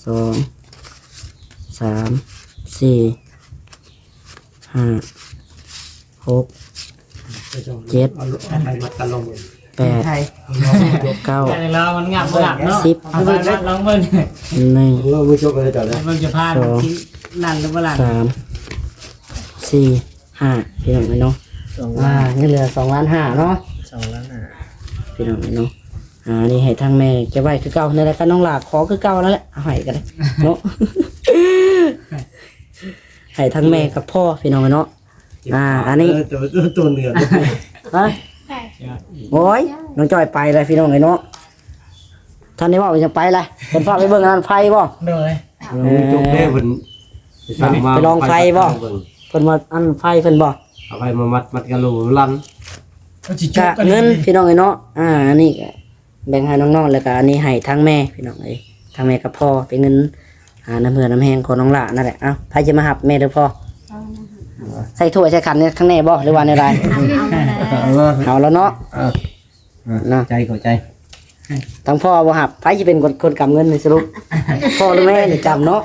ສອງ ສາມ ສີ່ ຫ້າ ຫົກ ເຈັດ ເອົາໄປມັດກັນລອງເບິ່ງ ແປດ ເກົ້າ ແຕ່ລາວມັນງາມບໍ່ງາມເນາະ ສິບ ເອົາໄປມັດລອງເບິ່ງ ໜຶ່ງ ເອີ ມືຈົກເລີຍເຈົ້າເດີ ມັນຈະຜ່ານ ສອງ ຊິນັ້ນຫຼືບໍ່ນັ້ນ ສາມ ສີ່ ຫ້າ ພີ່ນ້ອງເອີຍເນາະ ສອງ ອ່າ ຍັງເຫຼືອສອງລ້ານຫ້າເນາະ ສອງລ້ານຫ້າ ພີ່ນ້ອງເອີຍເນາະ ອ່າ ອັນນີ້ໃຫ້ທາງແມ່ເກັບໄວ້ຄືເກົ່າ ໃນລາຍການນ້ອງຫຼ້າຂໍຄືເກົ່ານັ້ນແຫຼະ ເອົາໃຫ້ກໍໄດ້ເນາະ ໃຫ້ທາງແມ່ກັບພໍ່ ພີ່ນ້ອງເອີຍເນາະ ອ່າ ອັນນີ້ ເອີ ໂຕ ໂຕເໜືອ ຮະ ໂອ້ຍ ນ້ອງຈ້ອຍໄປແລ້ວ ພີ່ນ້ອງເອີຍເນາະ ທັນໄດ້ເວົ້າຫຍັງໄປແລ້ວ ເພິ່ນພາໄປເບິ່ງອັນນັ້ນໄຟບໍ່ ໂດຍ ເອີ ຈົບແລ້ວເພິ່ນ ໄປລອງໄຟບໍ່ ເພິ່ນວ່າອັນໄຟເພິ່ນບໍ່ ເອົາໄຟມາມັດ ມັດກັນໂລລັນ ກະເງິນພີ່ນ້ອງເອີຍເນາະ ອ່າ ອັນນີ້ກະແບ່ງໃຫ້ນ້ອງໆ ແລ້ວກະອັນນີ້ໃຫ້ທາງແມ່ພີ່ນ້ອງເອີຍ ທາງແມ່ກັບພໍ່ເປັນເງິນ ອ່າ ນ້ຳເຫື່ອນ້ຳແຮງຂອງນ້ອງຫຼ້ານັ້ນແຫຼະ ເອົ້າ ໃຜຈະມາຮັບແມ່ຫຼືພໍ່ ໃສ່ຖ້ວຍໃສ່ຂັນຂ້າງໃນບໍ່ ຫຼືວ່າແນວໃດ ເອົາແລ້ວເນາະ ອ່າ ເນາະ ໃຈເຂົ້າໃຈ ທາງພໍ່ບໍ່ຮັບ ໃຜຊິເປັນຄົນ ຄົນກຳເງິນນີ້ສະຫຼຸບ ພໍ່ຫຼືແມ່ນີ້ກຳເນາະ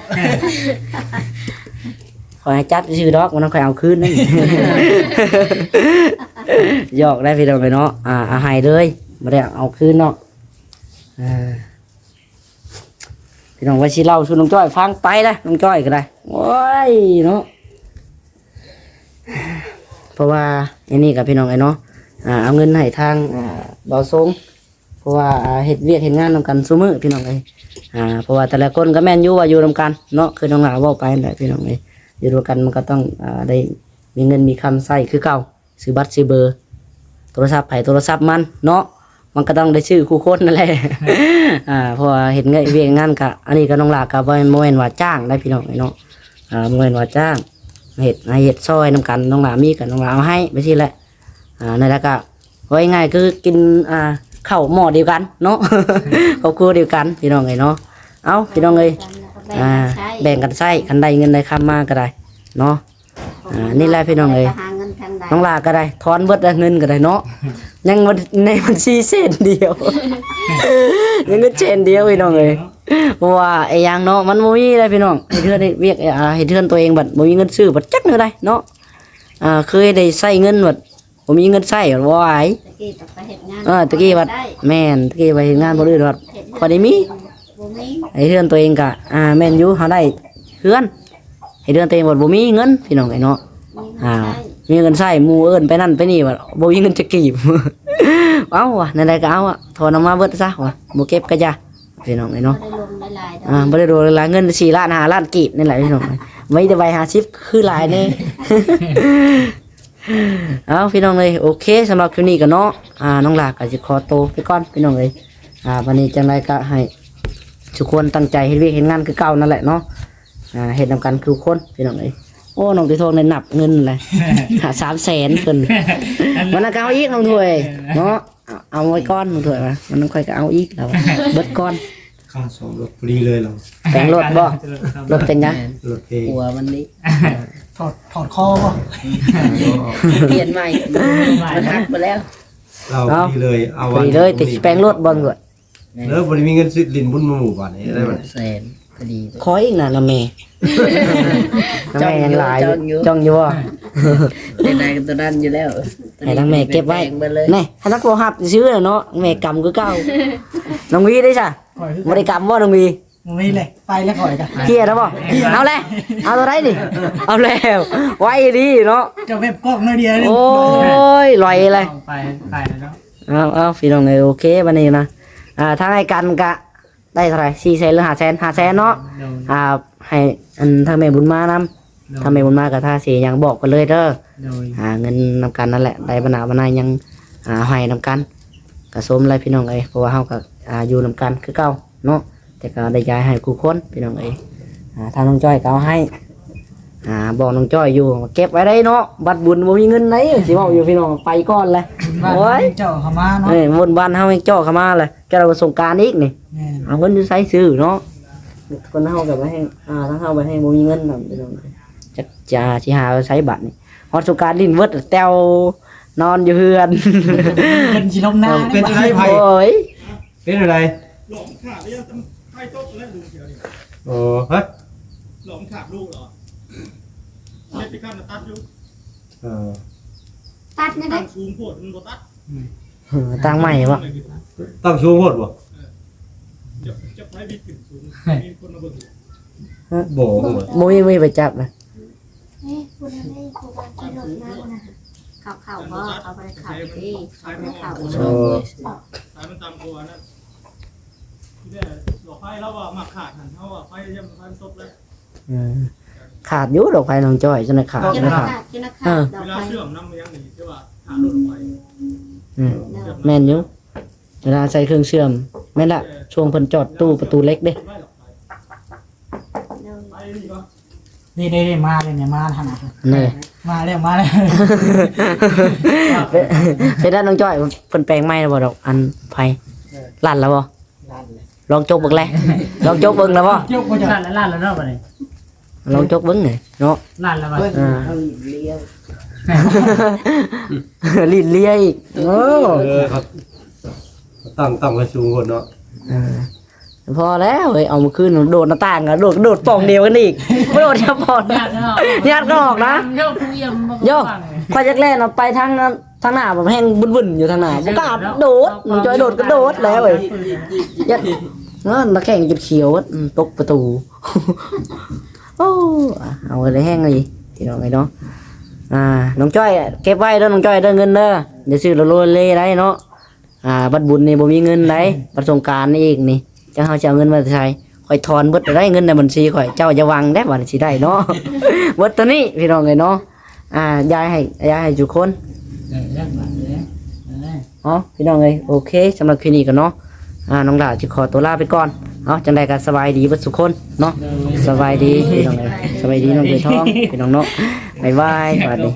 ຂ້ອຍໃຫ້ຈັບຊື່ດອກ ມັນຄ່ອຍເອົາຄືນນັ້ນ ຫຍອກໄດ້ພີ່ນ້ອງເອີຍເນາະ ອ່າ ເອົາໃຫ້ເລີຍ ບໍ່ໄດ້ເອົາຄືນເນາະ ອ່າ ພີ່ນ້ອງວ່າຊິເລົ່າສູ່ນ້ອງຈ້ອຍຟັງໄປລະ ນ້ອງຈ້ອຍກໍໄດ້ ໂອ້ຍເນາະ ເພາະວ່າອັນນີ້ກໍພີ່ນ້ອງເອີຍເນາະ ອ່າ ເອົາເງິນໃຫ້ທາງ ອ່າ ບ່າວຊົງ ເພາະວ່າ ອ່າ ເຮັດວຽກເຮັດງານນຳກັນຊຸມື້ພີ່ນ້ອງເອີຍ ອ່າ ເພາະວ່າແຕ່ລະຄົນກໍແມ່ນຢູ່ວ່າຢູ່ນຳກັນເນາະ ຄືນ້ອງຫຼ້າເວົ້າໄປນັ້ນແຫຼະພີ່ນ້ອງເອີຍ ຢູ່ນຳກັນມັນກໍຕ້ອງ ອ່າ ໄດ້ມີເງິນມີຄຳໃຊ້ຄືເກົ່າ ຊື້ບັດຊື້ເບີ ໂທລະສັບໃຜໂທລະສັບມັນເນາະ ມັນກໍຕ້ອງໄດ້ຊື້ຄູ່ຄົນນັ້ນແຫຼະ ອ່າ ເພາະວ່າເຮັດວຽກງານກະ ອັນນີ້ກະນ້ອງຫຼ້າກະບໍ່ ບໍ່ແມ່ນວ່າຈ້າງໄດ໋ພີ່ນ້ອງເອີຍເນາະ ອ່າ ບໍ່ແມ່ນວ່າຈ້າງ ເຮັດໃຫ້ເຮັດຊ່ອຍນຳກັນ ນ້ອງຫຼ້າມີກະນ້ອງຫຼ້າເອົາໃຫ້ ໄປຊີ້ແຫຼະ ອ່າ ນັ້ນແຫຼະກະ ເວົ້າງ່າຍໆຄືກິນ ອ່າ ເຂົ້າໝໍ້ດຽວກັນເນາະ ຄອບຄົວດຽວກັນພີ່ນ້ອງເອີຍເນາະ ເອົ້າ ພີ່ນ້ອງເອີຍ ແບ່ງກັນໃຊ້ ອ່າ ແບ່ງກັນໃຊ້ ຄັນໄດ້ເງິນໄດ້ຄຳມາກໍໄດ້ເນາະ ອ່າ ນີ້ແຫຼະພີ່ນ້ອງເອີຍ ນ້ອງຫຼ້າກໍໄດ້ ຖອນເບິດແລ້ວເງິນກໍໄດ້ເນາະ ຍັງໃນບັນຊີເຊັນດຽວ ຍັງເງິນເຊັນດຽວພີ່ນ້ອງເອີຍ ເພາະວ່າອີ່ຫຍັງເນາະ ມັນບໍ່ມີເດ້ພີ່ນ້ອງ ເຮັດເຮືອນເຮັດວຽກ ອ່າ ເຮັດເຮືອນຕົວເອງບັດບໍ່ມີເງິນຊື້ ບັດຈັກແນວໃດເນາະ ອ່າ ເຄີຍໄດ້ໃຊ້ເງິນບັດ ບໍ່ມີເງິນໃຊ້ ບໍ່ໄຫວ ຕະກີ້ກໍໄປເຮັດງານ ເອີ ຕະກີ້ວ່າ ແມ່ນ ຕະກີ້ໄປເຮັດງານບໍ່ໄດ້ດອກ ເຮັດ ພໍໄດ້ມີ ບໍ່ມີ ໄອ້ເຮືອນຕົວເອງກະ ອ່າ ແມ່ນຢູ່ ເຮົາໄດ້ເຮືອນ ໄອ້ເຮືອນຕົວເອງບໍ່ ບໍ່ມີເງິນ ພີ່ນ້ອງເອີຍເນາະ ມີເງິນໃຊ້ ອ່າ ມີເງິນໃຊ້ ໝູ່ເອີ້ນໄປນັ້ນໄປນີ້ ບໍ່ມີເງິນຈັກກີບ ເອົາວະ ແນວໃດກໍເອົາວະ ຖອນອອກມາເບິດຊະວະ ບໍ່ເກັບກໍຢ່າ ພີ່ນ້ອງເອີຍເນາະ ບໍ່ໄດ້ລົງຫຼາຍໆດອກ ອ່າ ບໍ່ໄດ້ລົງຫຼາຍໆ ເງິນສີ່ລ້ານ ຫ້າລ້ານກີບນີ້ແຫຼະ ພີ່ນ້ອງເອີຍ ມີແຕ່ໃບຫ້າສິບ ຄືຫຼາຍແດ່ ເອົາ ພີ່ນ້ອງເອີຍ ໂອເຄ ສຳລັບຄລິບນີ້ກໍເນາະ ອ່າ ນ້ອງຫຼ້າກໍຊິຂໍໂຕໄປກ່ອນ ພີ່ນ້ອງເອີຍ ອ່າ ບັດນີ້ຈັ່ງໃດກໍໃຫ້ທຸກຄົນຕັ້ງໃຈເຮັດວຽກເຮັດງານຄືເກົ່ານັ້ນແຫຼະເນາະ ອ່າ ເຮັດນຳກັນທຸກຄົນ ພີ່ນ້ອງເອີຍ ໂອ້ ນ້ອງຕີທອງໄດ້ນັບເງິນແຫຼະ ຫາສາມແສນເພິ່ນ ວັນນັ້ນກໍເອົາອີກ ນ້ອງຖ້ວຍເນາະ ເອົາ ເອົາໄວ້ກ່ອນ ນ້ອງຖ້ວຍວ່າ ວັນນັ້ນຂ້ອຍກໍເອົາອີກ ລາວວ່າ ເບິດກ່ອນ ຄ່າສ້ອມລົດພໍດີເລີຍລາວ ແປງລົດບໍ່? ລົດເປັນຫຍັງ? ລົດເພ ຫົວມັນນີ້ ຖອດ ຖອດຄໍບໍ່? ປ່ຽນໃໝ່ ມັນຫັກໄປແລ້ວ ລາວ ເອົາ ພໍດີເລີຍ ເອົາ ພໍດີເລີຍ ແຕ່ຊິແປງລົດບໍ່? ແມ່ນ ເລີຍບໍ່ໄດ້ມີເງິນຊື້ຫຼິ້ນບຸນໝູ່ບາດນີ້ ໄດ້ບາດນີ້ ແສນ ພໍດີ ຂໍອີກນະ ນຳແມ່ ນຳແມ່ຍັງຫຼາຍຢູ່ ຈ້ອງຢູ່ ຈ້ອງຢູ່ບໍ່? ຢາກໄດ້ກໍຕົວນັ້ນຢູ່ແລ້ວ ໃຫ້ທາງແມ່ເກັບໄວ້ ແມ່ນ ໃຫ້ທາງພໍ່ຮັບຊື່ເນາະ ແມ່ກຳຄືເກົ່າ ນ້ອງວີເດ້ຊະ? ຂ້ອຍຄືກັນ ບໍ່ໄດ້ກຳບໍ່ນ້ອງວີ? ບໍ່ມີເລີຍ ໄປແລ້ວຂ້ອຍກໍ ເຄຍແລ້ວບໍ່? ເອົາແລ້ວ ເອົາຕົວໃດນີ້? ເອົາແລ້ວ ໄວດີເນາະ ຈະແບບກອກໜ້ອຍດຽວ ໂອ້ຍ ລອຍເລີຍ ໄປ ໄປແລ້ວເນາະ ເອົາ ເອົາ ພີ່ນ້ອງເອີຍ ໂອເຄ ບັດນີ້ນະ ອ່າ ທາງອ້າຍກັນກະໄດ້ເທົ່າໃດ? ສີ່ແສນ ຫຼື ຫ້າແສນ? ຫ້າແສນເນາະ ໂດຍ ອ່າ ໃຫ້ອັນທາງແມ່ບຸນມານຳ ໂດຍ ທາງແມ່ບຸນມາກະ ຖ້າຊິຫຍັງບອກເພິ່ນເລີຍເດີ ໂດຍ ອ່າ ເງິນນຳກັນນັ້ນແຫຼະ ໄດ້ບັນດາບັນນາຫຍັງ ອ່າ ໃຫ້ນຳກັນ ກະສົມແຫຼະພີ່ນ້ອງເອີຍ ເພາະວ່າເຮົາກະ ອ່າ ຢູ່ນຳກັນຄືເກົ່າ ເນາະ ແຕ່ກໍໄດ້ຢາຍໃຫ້ຄູ່ຄົນພີ່ນ້ອງເອີຍ ອ່າ ທາງນ້ອງຈ້ອຍກໍເອົາໃຫ້ ອ່າ ບອກນ້ອງຈ້ອຍຢູ່ ເກັບໄວ້ໄດ້ເນາະ ບັດບຸນບໍ່ມີເງິນໃດ ຊິເວົ້າຢູ່ພີ່ນ້ອງ ໄປກ່ອນແຫຼະ ໂອ້ຍ ເຈົ້າເຂົ້າມາເນາະ ເອີ ບຸນບ້ານເຮົາແມ່ນເຈົ້າເຂົ້າມາແຫຼະ ແກ່ລະສົງການອີກນີ້ ແມ່ນ ເອົາເງິນຢູ່ໃສຊື້ເນາະ ຄົນເຮົາກໍບໍ່ແຮງ ອ່າ ທາງເຮົາບໍ່ແຮງບໍ່ມີເງິນນຳພີ່ນ້ອງ ຈັກຈະຊິຫາໄປໃສບັດນີ້ ຮອດສົງການຫຼິ້ນເບິດແຕ່ວ ນອນຢູ່ເຮືອນ ເພິ່ນຊິລົງນາ ເປັນຈັ່ງໃດໄຜ ໂອ້ຍ ເປັນຈັ່ງໃດ? ມ ໂອ້ ຮະ ລອງຖາມລູກເນາະ ເຮັດທີ່ຂັ້ນຕັດຢູ່ ເອີ ຕັດແນວໃດ? ຕັ້ງສູງໂພດມັນບໍ່ຕັດ ເອີ ຕັ້ງໃໝ່ບໍ່? ຕັ້ງສູງໂພດບໍ່? ເອີ ຈັກ ຈັກໃຜບິດຂຶ້ນສູງ ມີຄົນມາເບິ່ງຢູ່ ບໍ່ ບໍ່ມີ ບໍ່ມີໄປຈັບນະ. ເອີ ຜູ້ນັ້ນເດ້ ຜູ້ວ່າຂີ່ລົດມານະ ເຂົາ ເຂົາບໍ່ ເຂົາບໍ່ໄດ້ເຂົ້າເດ້ ເຂົາບໍ່ໄດ້ເຂົ້າ ເອີ ສາຍມັນຕ່ຳກວ່ານັ້ນ ທີ່ແລກດອກໄຟລາວວ່າມັກຂາດຫັ້ນ ເຮົາວ່າໄຟ ໄຟມັນຕົກແລ້ວ ເອີ ຂາດຢູ່ດອກໄຟນ້ອງຈ້ອຍ ຈັ່ງໃດຂາດ ຈົນຂາດ ຈົນຂາດ ເອີ ເວລາເຊື່ອມນຳຫຍັງນີ້ ຖືວ່າຂາດລົດໄຟ ອືມ ແມ່ນຢູ່ ເວລາໃສ່ເຄື່ອງເຊື່ອມ ແມ່ນລະ ຊ່ວງເພິ່ນຈອດຕູ້ປະຕູເຫຼັກເດ້ ໂດຍ ນີ້ ນີ້ ນີ້ ມາແລ້ວນີ້ ມາທາງນັ້ນ ນີ້ ມາແລ້ວ ມາແລ້ວ ເປັນ ເປັນໄດ໋ນ້ອງຈ້ອຍ ເພິ່ນແປງໃໝ່ແລ້ວບໍ່ດອກ ອັນໄຟ ເອີ ລັ່ນແລ້ວບໍ່? ລັ່ນແລ້ວ ລອງຈົກເບິ່ງແລະ ລອງຈົກເບິ່ງແລ້ວບໍ່? ຈົກບໍ່ຈ້ອຍ? ລັ່ນແລ້ວ ລັ່ນແລ້ວເນາະ ບັດນີ້ ລອງຈົກເບິ່ງນີ້ເນາະ ລັ່ນແລ້ວບັດ ເອີ ເອົາ ຫຼິ້ນເລຍອີກ ໂອ້ ເອີ ຕັ້ງ ຕັ້ງໄວ້ສູງໂພດເນາະ ເອີ ພໍແລ້ວເອີຍ ເອົາມາຄືນໂດດໜ້າຕ່າງ ກະໂດດ ໂດດປ່ອງດຽວກັນອີກ ບໍ່ໂດດຈະປ່ອງ ຍາດກໍອອກນະ ໂຢ ຂ້ອຍຢາກແລ່ນອອກໄປທາງ ທາງໜ້າແບບແຮ່ງວຸ້ນໆຢູ່ທາງໜ້າ ບໍ່ກ້າໂດດ ນ້ອງຈ້ອຍໂດດກໍໂດດແລ້ວເອີຍ ຢາກ ເອີ ໜ້າແຂ້ງຈົນຂຽວ ອືມ ຕົກປະຕູ ໂອ້ ເອົາໄວ້ແຮງອີ່ຫຼີ ພີ່ນ້ອງເອີຍເນາະ ອ່າ ນ້ອງຈ້ອຍເກັບໄວ້ເດີ ນ້ອງຈ້ອຍເດີ ເງິນເດີ ຢ່າຊື້ໂລເລໄດ້ເນາະ ອ່າ ບັດບຸນນີ້ບໍ່ມີເງິນໃດ໋ ບັດສົງການນີ້ອີກນີ້ ຈັກເຮົາຊິເອົາເງິນມາແຕ່ໃສ ຂ້ອຍຖອນເບິດໄດ້ເງິນໃນບັນຊີຂ້ອຍ ເຈົ້າຢ່າຫວັງເດ້ວ່າຊິໄດ້ເນາະ ເບິດເທົ່ານີ້ພີ່ນ້ອງເອີຍເນາະ ອ່າ ຢາຍໃຫ້ ຢາຍໃຫ້ທຸກຄົນ ເອີ ເອົາ ພີ່ນ້ອງເອີຍ ໂອເຄ ສຳລັບຄລິບນີ້ກໍເນາະ ອ່າ ນ້ອງຫຼ້າຊິຂໍຕົວລາໄປກ່ອນ ເອົາ ຈັ່ງໃດກໍສະບາຍດີເບິດທຸກຄົນເນາະ ສະບາຍດີພີ່ນ້ອງເອີຍ ສະບາຍດີນ້ອງເຄີຍທອງ ພີ່ນ້ອງເນາະ ບາຍບາຍ ສະບາຍດີ.